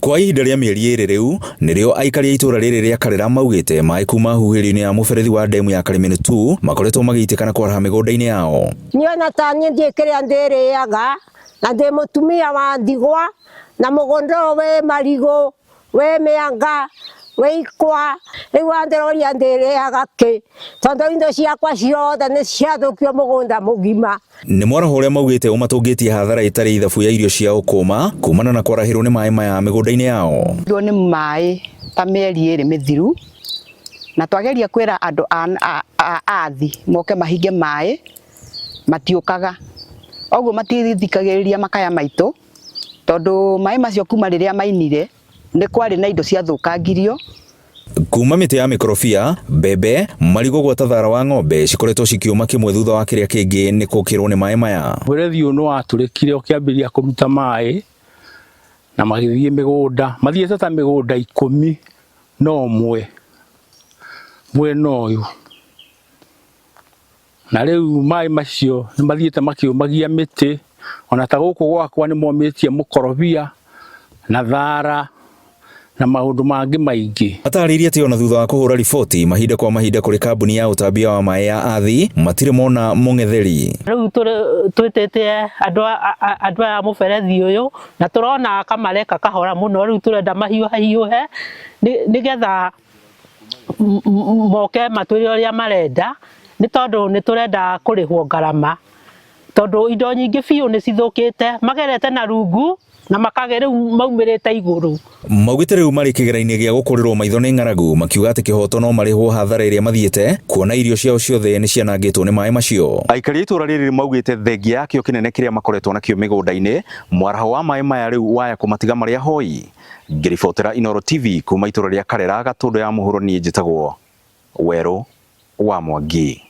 Kwa ihinda rĩa mĩeri ĩrĩ rĩu, nĩrĩo aikari a itũra rĩrĩ rĩa Karera maugĩte maĩ kuma huhĩrio-inĩ ya mũberethi wa ndemu ya Karĩmĩnĩ 2 makoretwo magĩitĩka na kwaraha mĩgũnda-inĩ yao. Niĩ ona ta niĩ ndiĩ kĩrĩa ndĩrĩaga na ndĩ mũtumia wa ndigwa na mũgũnda ũyũ wĩ marigũ wĩ mĩanga wĩ ikwa rĩu wandĩroria ndĩrĩaga kĩ tondũ indo ciakwa ciothe nĩ ciathũkio mũgũnda mũgima. Nĩ mwaraho ũrĩa maugĩte ũmatũngĩtie hathara ĩtarĩ ithabu ya irio ciao kũma kumana na kwarahĩrwo nĩ maĩ maya mĩgũnda-inĩ yao. Irwo nĩ maĩ ta mĩeri ĩrĩ mĩthiru na twageria kwĩra andũ a athi moke mahinge maĩ matiũkaga oguo matithikagĩrĩria makaya maitũ tondũ maĩ macio kuma rĩrĩa mainire nĩ kwarĩ na indo ciathũkangirio. Kuma mĩtĩ ya mĩkorobia, mbembe, marigũ gwata thara wa ng'ombe cikoretwo cikĩũma kĩmwe thutha wa kĩrĩa kĩngĩ nĩ kũkĩrwo nĩ maĩ maya. Mũberethi ũyũ nĩ watũrĩkire ũkĩambĩrĩria kũruta maĩ na magĩthiĩ mĩgũnda, mathiĩte ta mĩgũnda 11 mwena ũyũ. Na rĩu maĩ macio nĩ mathiĩte makĩũmagia mĩtĩ, ona ta gũkũ gwakwa nĩ momĩtie mũkorobia na thara na maũndũ mangĩ maingĩ. Atarĩirie atĩ ona thutha wa kũhũra riboti mahinda kwa mahinda kũrĩ kambuni ya ũtambia wa maĩ ya Athi matirĩ mona mũng'etheri. Rĩu twĩtĩte andũ aya mũberethi ũyũ na tũrona kamareka kahora mũno, rĩu tũrenda mahiũhahiũhe nĩgetha moke matwĩre ũrĩa marenda, nĩ tondũ nĩ tũrenda kũrĩhwo ngarama, tondũ indo nyingĩ biũ nĩ cithũkĩte, magerete na rungu na makage rĩu maumĩrĩte igũrũ. Maugĩte rĩu marĩ kĩgera-inĩ gĩa gũkũrĩrwo maitho nĩ ng'aragu, makiuga atĩ kĩhoto no marĩhwo hathara ĩrĩa mathiĩte kuona irio ciao ciothe nĩ cianangĩtwo nĩ maĩ macio. Aikari a itũra rĩrĩ maugĩte thengia ya kĩo kĩnene kĩrĩa makoretwo nakĩo mĩgũnda-inĩ, mwaraho wa maĩ maya rĩu waya kũmatiga marĩ ahoi. Ngĩribotera Inooro TV kuma itũra rĩa Karera, Gatũndũ ya mũhuro, niĩ njĩtagwo Werũ wa Mwangi.